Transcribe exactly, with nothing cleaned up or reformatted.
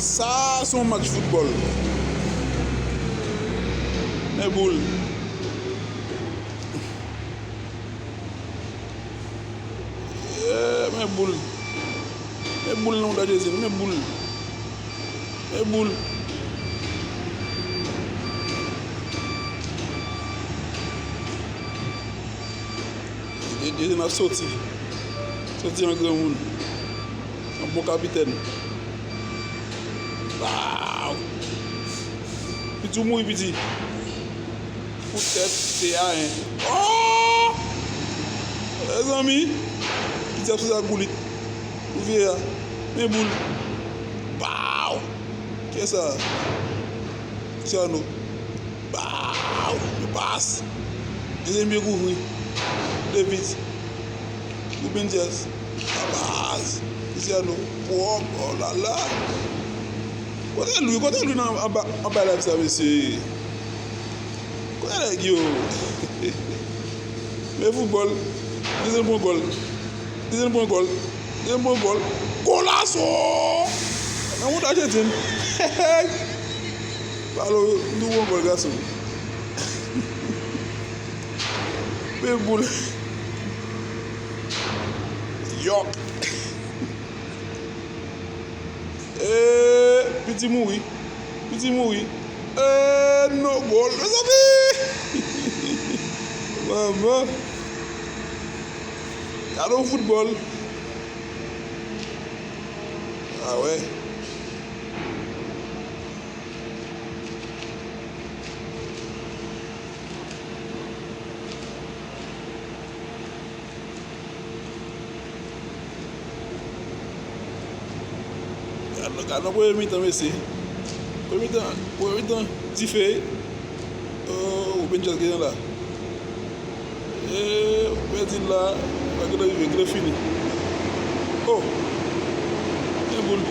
Sa se yon match foutbòl. Men boul. Eh, men boul. Men boul nan mouda Jezi. Men boul. Men boul. Jezi ap soti. Soti an granmoun. An bon kapitèn. Baw! Piti ou mouri, piti. Poutèt se ayen. Oh! Mezanmi! Piti ap soti ak goulit. Ou vye a. Men boul. Baw! Kiyès sa? Cristiano. Baw! Pas! Dezyèm byen kouvri. David. Ruben Dias. Baz! Cristiano. Pwòp. Oh la la. Kote Louis? Kote Louis nan anba, anba live sa, mesye? Kote nèg yo? Men foutbòl. Dezyèm pran gòl. Dezyèm pran gòl. Dezyèm pran gòl. Golazo! Nan mouda Ajantin. Palo, nou pran gòl, gason. Men boul. Yòk. Eee, piti mouri. Piti mouri. Eee, non, gòl. Mezanmi! Manman. Gade yon foutbòl. Ah ouais. Gad, gad nan premye mitan, mesye. Premye mitan, premye mitan, dife. Oh, Ruben Dias genyen la. E, ou pèdi l la, pa gentan rive, gentan fini. Oh! Men boul.